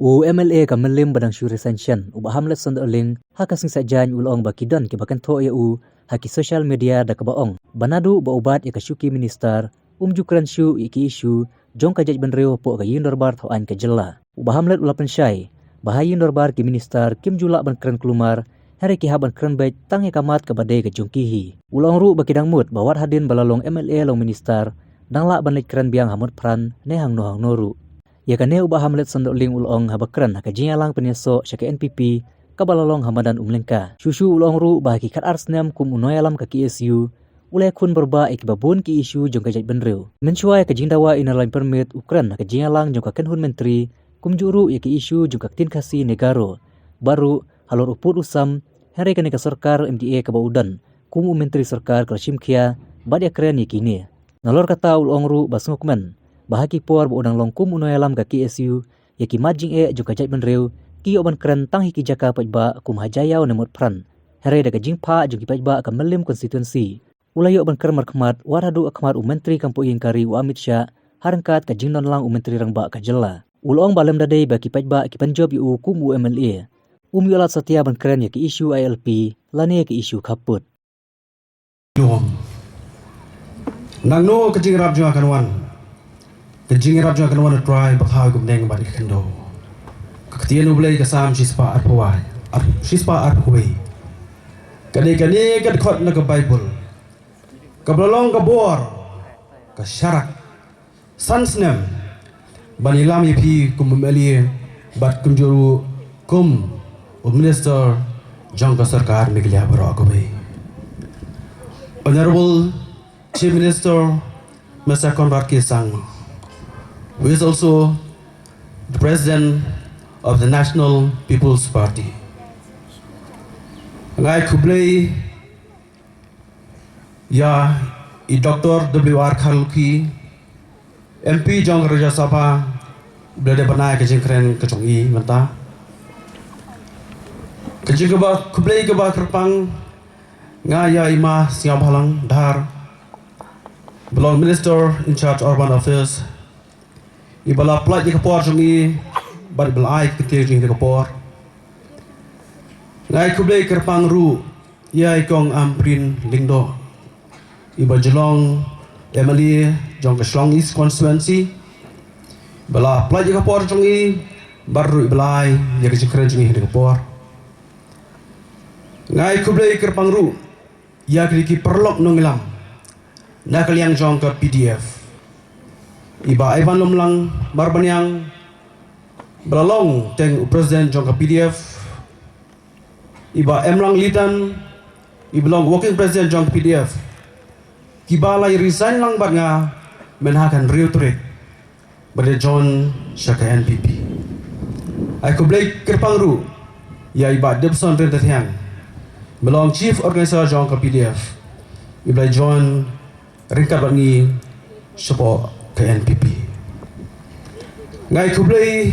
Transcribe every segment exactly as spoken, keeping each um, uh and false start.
U MLA ka Mylliem ba dang shu resign shen, u Bah Hamlet Sohn Dohling, ha ka sngi Saitjaiñ u la ong ba ki don kiba kynthoh ïa u ha ki social media da kaba ong ba naduh ba u bat ïa ka shuki minister, um ju kren shuh ïa ki issue jong ka jaitbynriew hapoh ka Ïing Dorbar Thawaiñ ka jylla. U Bah Hamlet u la pynshai ba ha Ïing Dorbar ki minister kim ju lah ban kren kulmar, hynrei ki hap ban kren beit tang ïa ka mat kaba dei ka jong ki hi. U la ong ruh ba ki dang mut ba wat hadien ba la long MLA long minister, dang lah ban leit kren biang ha Motphran ne hangno hangno ruh. Ïa kane u Bah Hamlet Sohn Dohling u la ong haba kren ha ka jingïalang pynïasoh sha ka NPP kaba la long ha madan Umlyngka. Shuh shuh u la ong ruh ba ha ki khatar snem kum u nongïalam ka KSU, u la ïakhun bor bha ïa kiba bun ki issue jong ka jaitbynriew. Mynshuwa ïa ka jingdawa Inner Line Permit u kren ha ka jingïalang jong ka kynhun myntri, kumjuh ruh ïa ki issue jong ka ktien Khasi ne Garo. Bad ruh halor u pud u sam, hynrei kane ka sorkar MDA kaba u don kum u myntri sorkar ka la shim khia bad ïakren ïa kine. Nalor kata u la ong ruh ba sngewkmen ba ha ki por ba u dang long kum u nongïalam ka KSU, ïa ki mat jingeh jong ka jaitbynriew ki ïoh ban kren tang ha ki jaka paidbah kum ha Jaiaw ne Motphran. Hynrei da ka jingphah jong ki paidbah ka Mylliem constituency, u la ïoh ban kren markhmat wat haduh ha khmat u myntri kam poi ïingkari u Amit Shah, ha ryngkat ka jingdon lang u Myntri Rangbah ka jylla. U la ong ba lymda dei ba ki paidbah ki pynjop ïa u kum u MLA, um ïoh lad satia ban kren ïa ki issue ILP lane ïa ki issue khappud. Dum. Nangno ka jingïarap jong nga kan wan? Ka jingïarap jong nga kan wan, U Trai, ba thaw ïa ka bneng bad ïa ka khyndew. Ka ktien U Blei ka Salm shispah arphew wei, ar-, shispah arphew wei. Ka dei kane ka dkhot na ka Baibl kaba la long ka bor, ka sharak san snem ban ïalam ïa phi kum u MLA bad kumjuh ruh kum u minister jong ka sorkar Meghalaya baroh kawei. Honorable Chief Minister Mister Conrad K Sangma, who is also the President of the National People's Party. Nga ai khublei ïa i Doctor W R Kharlukhi, MP jong ka Rajya Sabha, ba la dep ban ai ka jingkren ka jong i mynta. Ka jingkhublei kaba kyrpang nga ïa i Ma Sniawbhalang Dhar, ba long Minister in charge Urban Affairs, iba la pynlait ïa ka por jong i bad iba la ai ka ktien jong i ha kane ka por. Nga ai khublei kyrpang ruh ïa i Kong Ampareen Lyngdoh, iba ju long MLA jong ka Shillong East constituency, ba la pynlait ïa ka por jong i bad ruh iba la ai ïa ka jingkren jong i ha kane ka por. Nga ai khublei kyrpang ruh ïa ki, ki paralok nongïalam na ka liang jong ka PDF, i Bah Ivan Lumlang Marbaniang, ba la long teng u president jong ka PDF, i Bah Emlang Litan, iba long working president jong ka PDF, kiba la resign lang bad nga mynha ka hynriew tarik, ba dei join sha ka NPP. Ai khublei kyrpang ruh ïa i Bah Debson Ryntathiang, ba long chief organizer jong ka PDF, iba la join ryngkat bad ngi shapoh ka NPP. Nga ai khublei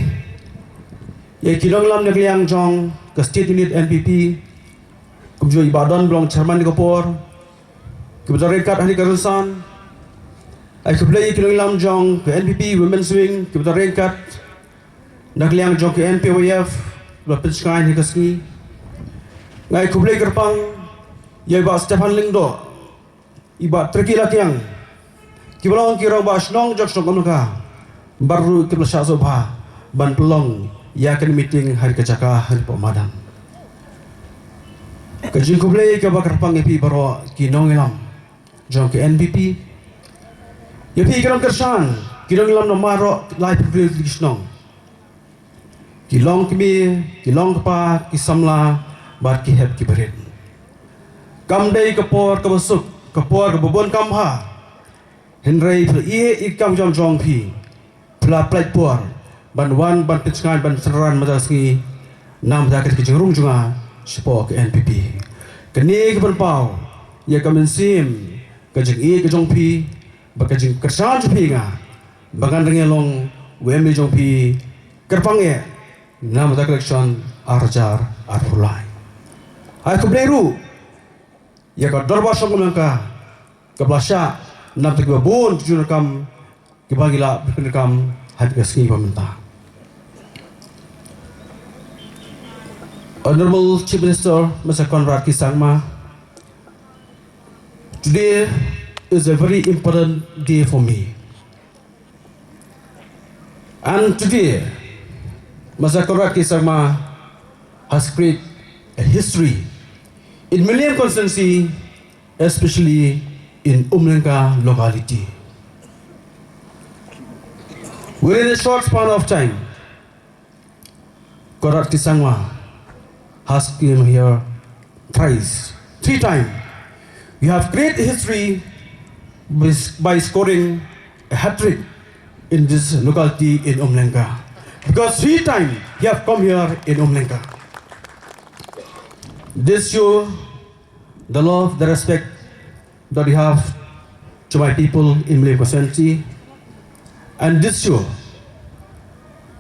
ïa ki nongïalam na ka liang jong ka state unit NPP, kumjuh i Bah Don ba long chairman ha kane ka por, kiba don ryngkat ha kane ka rynsan. Ai khublei ïa ki nongïalam jong ka NPP Women's Wing, kiba don ryngkat na ka liang jong ka NPYF, ba la pynshngaiñ ha kane ka sngi. Nga ai khublei kyrpang ïa i Bah Stephan Lyngdoh, i Bah Treki Lakiang, kiba long ki rangbah shnong jong ka shnong Umlyngka, bad ruh kiba la shah sngewbha ban pynlong ïa kane ka meeting ha kane ka jaka hapoh madan. Ka jingkhublei kaba kyrpang ïa phi baroh ki nongïalam jong ka NPP, ïa phi ki nongkyrshan, ki nongïalam na baroh laiphew tylli ki shnong, ki longkmie, ki longkpa, ki samla bad ki hep ki barit. Kam dei ka por kaba suk, ka por kaba bun kam bha, hynrei phi la ïeh ïa ka kam jam jong phi, phi la pynlait por ban wan ban pynshngaiñ ban synran mynta ka sngi na bynta ka jingrung jong nga shapoh ka NPP. Kane ka pynpaw ïa ka mynsiem ka jingïeit ka jong phi bad ka jingkyrshan jong phi ïa nga ba ngan dang ïalong u MLA jong phi kyrpang eh na bynta ka election ar hajar arphew lai. Ai khublei ruh ïa ka Dorbar Shnong Umlyngka kaba la shah na bynta kiba bun ki jingdonkam kiba ngi la pyndonkam ha kane ka sngi ba mynta. Honorable Chief Minister, Mister Conrad K Sangma, today is a very important day for me. And today, Mister Conrad K Sangma has created a history in Mylliem constituency, especially in Umlengka locality. Within a short span of time, Conrad K Sangma has came here thrice, three times. We have created history by, by scoring a hat-trick in this locality in Umlengka. Because three times he have come here in Umlengka. This show the love, the respect that you have to my people in Mylliem constituency. And this show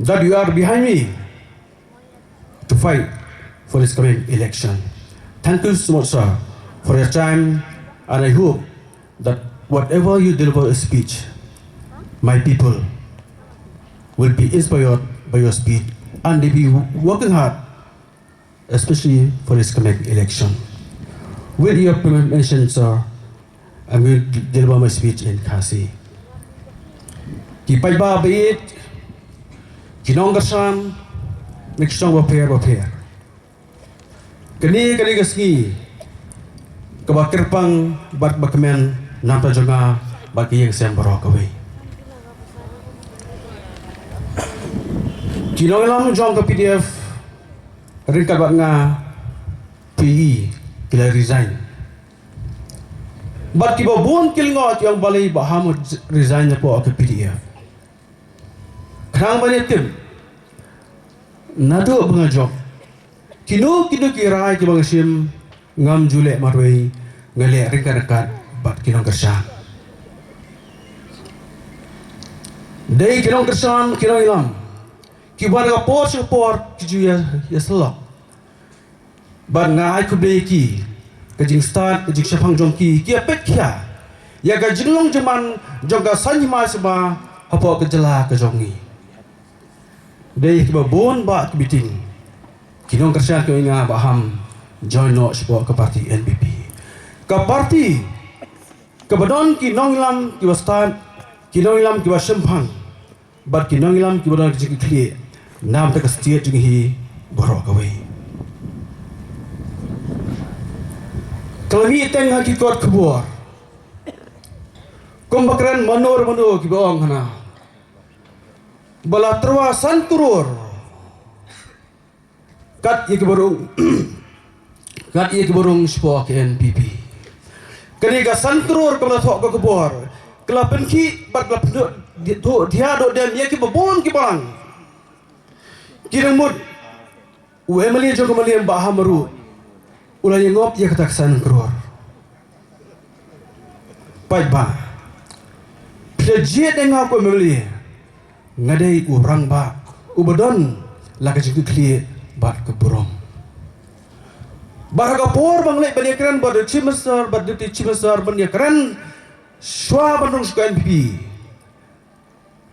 that you are behind me to fight for this coming election. Thank you so much, sir, for your time, and I hope that whatever you deliver a speech, my people will be inspired by your speech and they be working hard, especially for this coming election. With your permission, sir, I'm going to deliver my speech in Khasi. Ki paidbah ba ïeit, ki nongkyrshan na ki shnong bapher bapher. Kane, kane ka sngi kaba kyrpang bad ba kmen na ka bynta jong nga bad ka ïing sem baroh kawei. Ki nongïalam jong ka P D F ryngkat bad nga phi i ki la resign. Bad kiba bun ki lyngngoh ki ong balei Bah Ham resign napoh ka P D F. Khnang ban ïatip naduh ba nga jop, kino kino ki rai kiba nga shim ngam ju leh marwei, nga leh ryngkat ryngkat bad ki nongkyrshan. Dei ki nongkyrshan, ki nongïalam kiba na ka por sha ka por ki ju ïa, ïasyllok. Bad nga ai khublei ïa ki, ka jingstad, ka jingshemphang jong ki, ki ïa peit khia ïa ka jinglong jingman jong ka saiñ hima sima hapoh ka jylla ka jong ngi. Dei kiba bun bah ki meeting, ki nongkyrshan ki ong ïa nga Bah Ham join noh shapoh ka party N P P. Ka party kaba don ki nongïalam kiba stad, ki nongïalam kiba shemphang, bad ki nongïalam kiba don ka jingkitkhlieh na ka bynta ka state jong ngi hi baroh kawei. Ka la mih teng ha ki kot khubor kumba kren mano mano kiba ong hana ba la tyrwa san klur kat ïa kiba rung, kat ïa kiba rung shapoh ka N P P. Kane ka san klur kaba la thoh ka khubor ka la pynkhih bad ka la pynduh, duh, thiah duh dem ïa kiba bun ki balang. Ki nang mut u M L A jong ka Mylliem Bah Ham ruh u la ïa ngop ïa kata ka san klur. Paidbah, phi la jied ïa nga kum u M L A, nga dei u rangbah uba don la ka jingkitkhlieh bad ka burom. Bad ha ka por ba nga leit ban ïakren bad u Chief Minister bad Deputy Chief Minister ban ïakren shuwa ban rung sha ka N P P,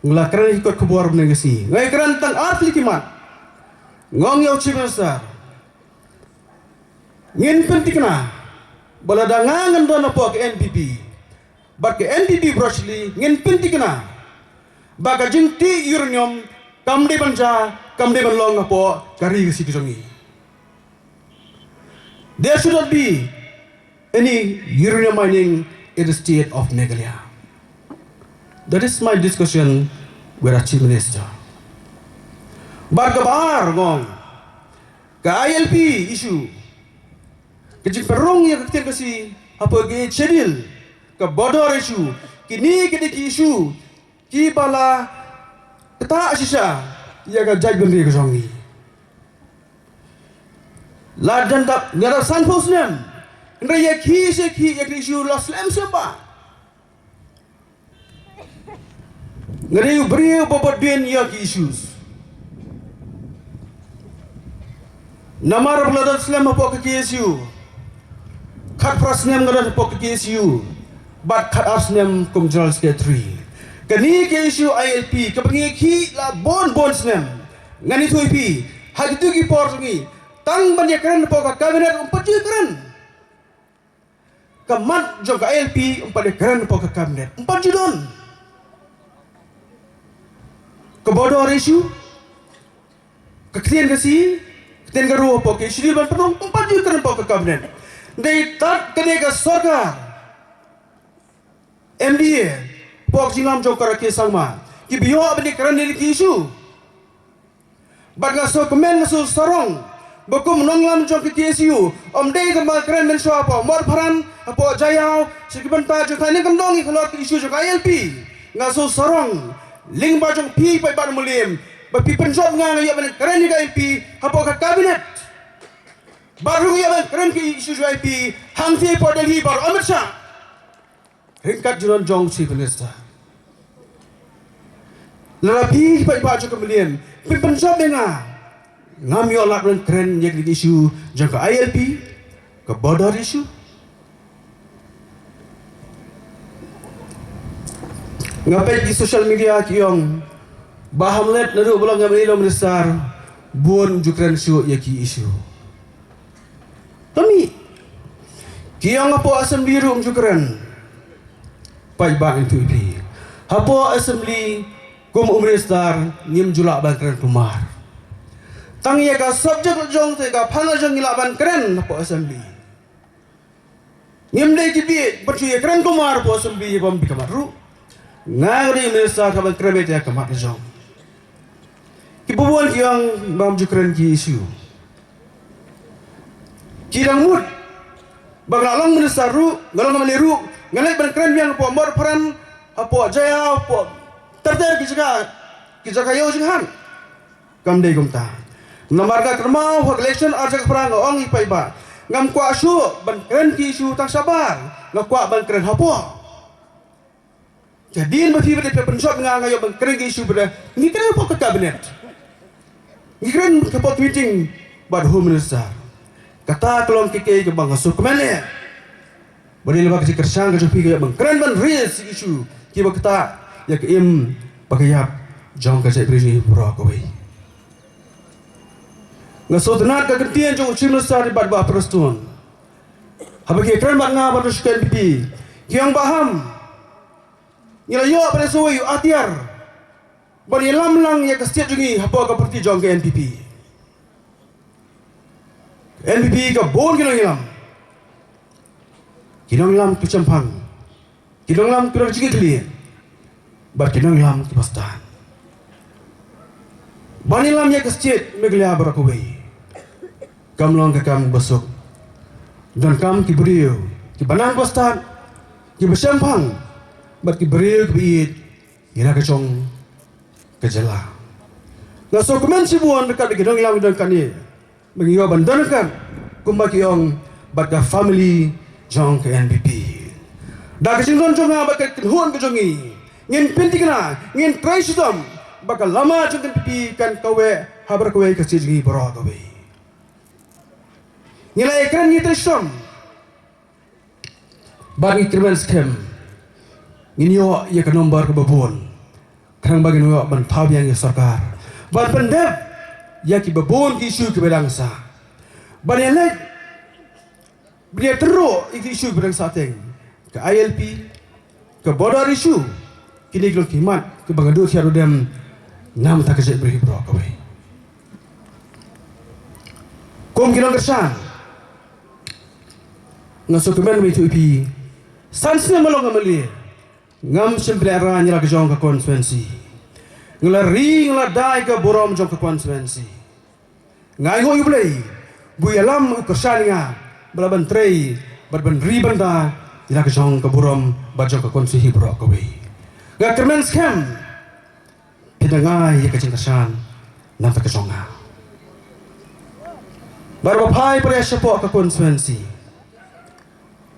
nga la kren ha ki kot khubor mynne ka sngi, nga ïakren tang ar tylli ki mat. Nga ong ïa u Chief Minister, ngin pynthikna ba lada nga ngan don hapoh ka N P P bad ka N P P Broadly, ngin pynthikna ba ka jingtih uranium kam dei ban jia, kam dei ban long hapoh ka ri ka si ka jong ngi. There should not be any uranium mining in the state of Meghalaya. That is my discussion with our Chief Minister. Bad kaba ar nga ong, ka I L P issue, ka jingpynrung ïa ka ktien Khasi hapoh ka Eighth Schedule, ka border issue, kine ki dei ki issue kiba la ktah shisha ïa ka jaitbynriew ka jong ngi. La jan dap, nga dap sanphew snem, hynrei ïa ki issue, ki issue la slem slem bah. Nga dei u briew uba bud dien ïa ki issues. Namar ba la don slem hapoh ka K S U, khatphra snem nga don hapoh ka K S U bad khatar snem kum General Secretary. Kane ka issue I L P kaba ngi ïakhih la bun bun snem, ngan ïathuh ïa phi, ha kito ki por jong ngi Tang ban ïakren hapoh ka cabinet, um pat ju ïakren. Ka mat jong ka I L P, um pat ïakren hapoh ka cabinet, um pat ju don. Ka border issue, ka ktien Khasi, ka ktien Garo hapoh ka issue ban pynlong, um pat ju ïakren hapoh ka cabinet. Dei tad kane ka sorkar M D A, hapoh ka jingïalam jong ka Conrad K Sangma, kiba ïoh ban ïakren ïa kine ki issue. Bad nga sngewkmen, nga sngewsarong ba kum u nongïalam jong ka K S U, ym dei tang ban kren mynshuwa hapoh Mawphangan, hapoh Jaïaw, sha ki bynta jong ka, ïa ka kyndong ïa ka halor ka issue jong ka I L P. Nga sngewsarong lyngba jong phi paidbah Nongmylliem, ba phi pynjop nga, nga ïoh ban kren ïa ka I L P hapoh ka cabinet. Bad ruh nga ïoh ban kren ka issue jong I L P hangtei hapoh Delhi bad Amit Shah. Ryngkat jingdon jong u Chief Minister. Lada phi paidbah jong ka Nongmylliem phin pynjop ïa nga, ngam ïoh lad ban kren ïa ki issue jong ka I L P, ka border issue. Nga peit ki social media ki ong, Bah Hamlet naduh ba long M L A, long minister, bun ju kren shuh ïa ki issue. Tang ki ong hapoh assembly ruh ym ju kren. Paidbah, ngi ïathuh ïa phi, hapoh assembly kum u minister ngim ju lah ban kren kulmar. Tang ïa ka subject la jong, te ka phang la jong ngi lah ban kren hapoh assembly. Ngim dei ki bieit ban shu ïakren kulmar hapoh assembly, bym bit ka mat ruh. Nga ka dei minister kaban kren beit ïa ka mat ka jong. Kiba bun ki ong ba ym ju kren ki issue. Ki dang mut ba nga long minister ruh, nga long M L A ruh, nga leit ban kren biang hapoh Mawphangan, hapoh Jaïaw, hapoh ter ter ki jaka, ki jaka ïew jinghan. Kam dei kumta. Namar ka kynmaw ha ka election ar hajar khatphra, nga ong ïa phi paidbah, ngam kwah shuh ban kren ki issue tang shabar, nga kwah ban kren hapoh. Hadien ba phi ba dei phi pynjop nga, nga ïoh ban kren ki issue ba dei, ngi kren hapoh ka cabinet, ngi kren hapoh ka meeting bad home minister. Kata ka long ka kaei kaba nga sngewkmen eh. Ba dei lyngba ka jingkyrshan ka jong phi ka ïoh ban kren ban raise issue kiba ktah ïa ka im bad ka ïap jong ka jaitbynriew baroh kawei. Nga sngewtynnat ka kyntien jong u Chief Minister bad Bah Prestone. Haba ki kren bad nga bad u shu ka N P P, ki ong, Bah Ham, ngi la ïoh ban ïasawei ïa u atiar ban ïalam lang ïa ka state jong ngi hapoh ka party jong ka N P P. N P P ka bun ki nongïalam. Ki nongïalam ki shemphang, ki nongïalam ki nongïalam jingkitkhlieh, bad ki nongïalam kiba stad. Ban ïalam ïa ka state Meghalaya baroh kawei kam long ka kam ba suk. Donkam ki briew kiba nang ba stad, kiba shemphang, bad ki briew kiba ïeit ïa la ka jong ka jylla. Nga sngewkmen shibun ryngkat bad ki nongïalam ki don kane, ba ngi ïoh ban don ryngkat kumba ki ong bad ka family jong ka N P P. Da ka jingdon jong nga bad ka kynhun ka jong ngi, ngin pynthikna, ngin trei shitom ba ka lama jong ka N P P kan kaweh ha baroh kawei ka state jong ngi baroh kawei. Ngi la ïakren, ngi trei shitom. Bad ngi kyrmen skhem ngin ïoh ïa ka number kaba bun, khnang ba ngin ïoh ban thaw biang ïa ka sorkar, ban pyndep ïa kiba bun ki issue kiba dang sah, ban ïaleh, ban ïatynruh ïa ki issue kiba dang sah teng. Ka I L P, ka border issue, kine ki long ki mat kiba nga duh thiah duh dem namar ka jaitbynriew baroh kawei. Kum ki nongkyrshan, nga sngewkmen ban ïathuh ïa phi, san snem nga long M L A, ngam shym pynlehrain ïa la ka jong ka constituency. Nga la ri, nga la da ïa ka burom jong ka constituency. Nga ainguh ïa U Blei ba u ïalam, u kyrshan ïa nga ba lah ban trei bad ban ri bynta ïa la ka jong ka burom bad jong ka constituency baroh kawei. Nga kyrmen skhem phi dang ai ïa ka jingkyrshan na ka bynta ka jong nga. Bad ba phai pyrshah shapoh ka constituency,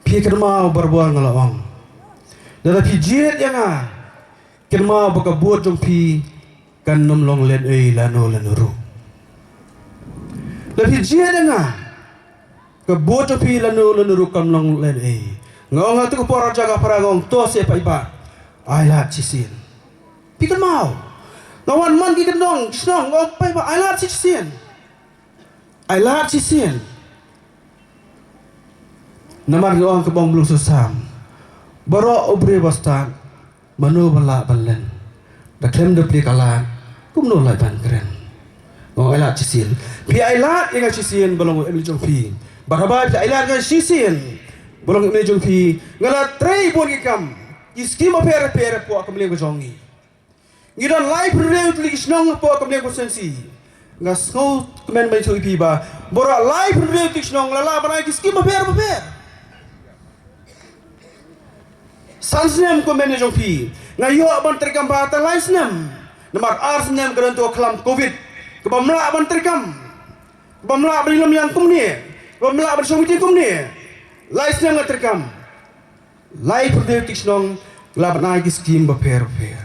phi kynmaw barabor nga la ong, lada phi jied ïa nga, kynmaw ba ka vote jong phi kan ym long lehnohei lano lano ruh. Lada phi jied ïa nga, ka vote jong phi lano lano ruh kam long lehnohei. Nga ong ha kato ka por ar hajar khatphra, nga ong, to seh paidbah, ai lad shisien. Phi kynmaw, nga wan man ki kyndong ki shnong, nga ong, paidbah, ai lad shisien. Ai lad shisien. Namar ngi ong ka bong blung susam. Baroh u briew ba stad, mano ba lah ban len? Da khlem da plie ka lad, kumno lah ban kren? Nga ong ai lad shisien. Phi ai lad ïa nga shisien ba long u M L A jong phi. Bad haba phi ai lad ïa nga shisien ba long u M L A jong phi, nga la trei bun ki kam, ki skim bapher bapher hapoh ka mlien ka jong ngi. Ngi don laiphew hynriew tylli ki shnong hapoh ka mlien constituency. Nga sngewkmen ban ïathuh ïa phi ba baroh laiphew hynriew tylli ki shnong la lah ban ai ki skim bapher bapher. San snem kum u M L A jong phi, nga ïoh ban treikam bha tang lai snem. Namar ar snem ka don tu ka khlam covid, kaba ym lah ban treikam, kaba ym lah ban ïalum ïeng kumne, kaba ym lah ban shong meeting kumne. Lai snem nga treikam. Laiphew tylli ki shnong la ban ai ki skim bapher bapher.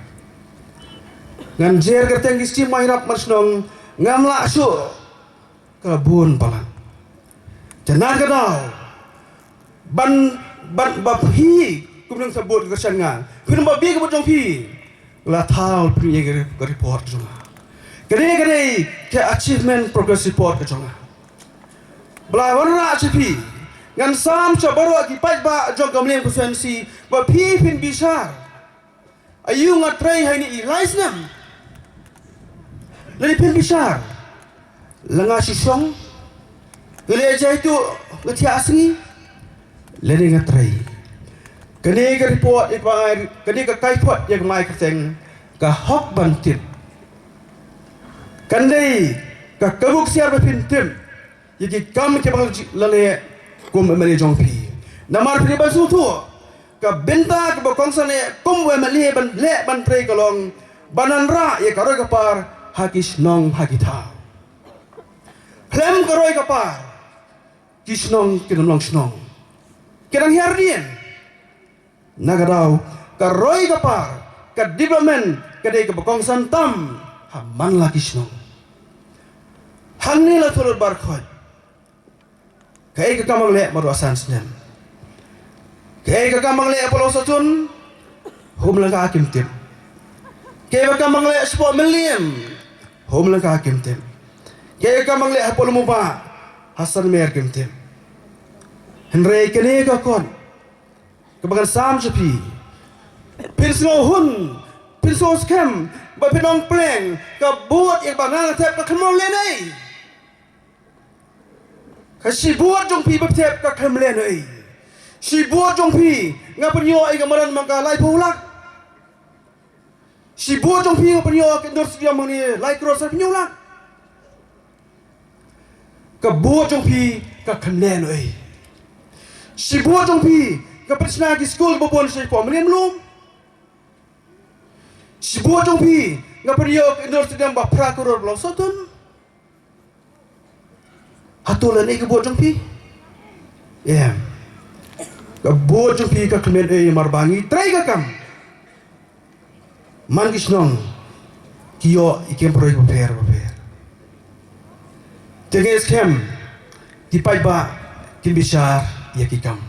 Ngan jer kyrteng ki skim ba ïarap mar shnong, ngam lah shuh, ka bun palat. Te na ka daw ban, ban ba phi kum nong sa vote ka shan nga, phin ba bia ka vote jong phi, la thaw phi ïa ka report jong nga. Ka dei, ka dei ka achievement progress report ka jong nga. Ba la wanrah sha phi, ngan sam sha baroh ki paidbah jong ka Mlien constituency ba phi phin bishar. Aïu nga trei ha ine i lai snem? Lane phin bishar, la nga shu shong, nga leh jaitu, nga thiah sngi, lane nga trei? Kane ka report ïa ka, kane ka kaiphod ïa ka mai kyrteng ka hok ban tip. Kan dei ka kabu ksiar ba phin tip ïa ki kam kiba la leh kum u M L A jong phi. Namar phi dei ban sngewthuh, ka bynta kaba kongsan eh kum u M L A ban leh ban trei ka long ban wanrah ïa ka roi ka par ha ki shnong ha ki thaw. Khlem ka roi ka par, ki shnong kin ym long shnong, ki dang hiar dien. Na ka daw, ka roi ka par, ka development ka dei kaba kongsan tam ha man la ki shnong. Hangne la thoh lut baroh khoit. Kaei ka kam ba nga leh mar san snem? Kaei ka kam ba nga leh hapoh Lawsohtun? Hum laka kim tip. Kaei ka kam ba nga leh shapoh Mylliem? Hum laka kim tip. Kaei ka kam ba nga leh hapoh Lum U Bah, ha Sanmer kim tip. Hynrei kane ka kot kaba ngan sam sha phi, phin sngewhun, phin sngewskhem, ba phin ong pleng, ka vote ïa kaba nga nga thep ka khlem leh ei. Ka shi vote jong phi ba phi thep ka khlem leh ei. Shi vote jong phi nga pynïoh ïa ka madan Mangkar laiphew lak. Shi vote jong phi nga pynïoh ka indoor stadium hangne lai klur sanphew lak. Ka vote jong phi ka khlem leh ei. Shi vote jong phi ka pynshna ki skul ba bun shapoh Mylliem Lum. Shi vote jong phi nga pynïoh ka indoor stadium ba phra klur ha Lawsohtun. Hato leh ei ka vote jong phi? Em. Ka vote jong phi ka kmen ei, mar ba ngi trei ka kam. Man ki shnong ki ïoh ïa ki kam pyrshah bapher bapher. Te ngi skhem ki paidbah kin bishar ïa ki kam.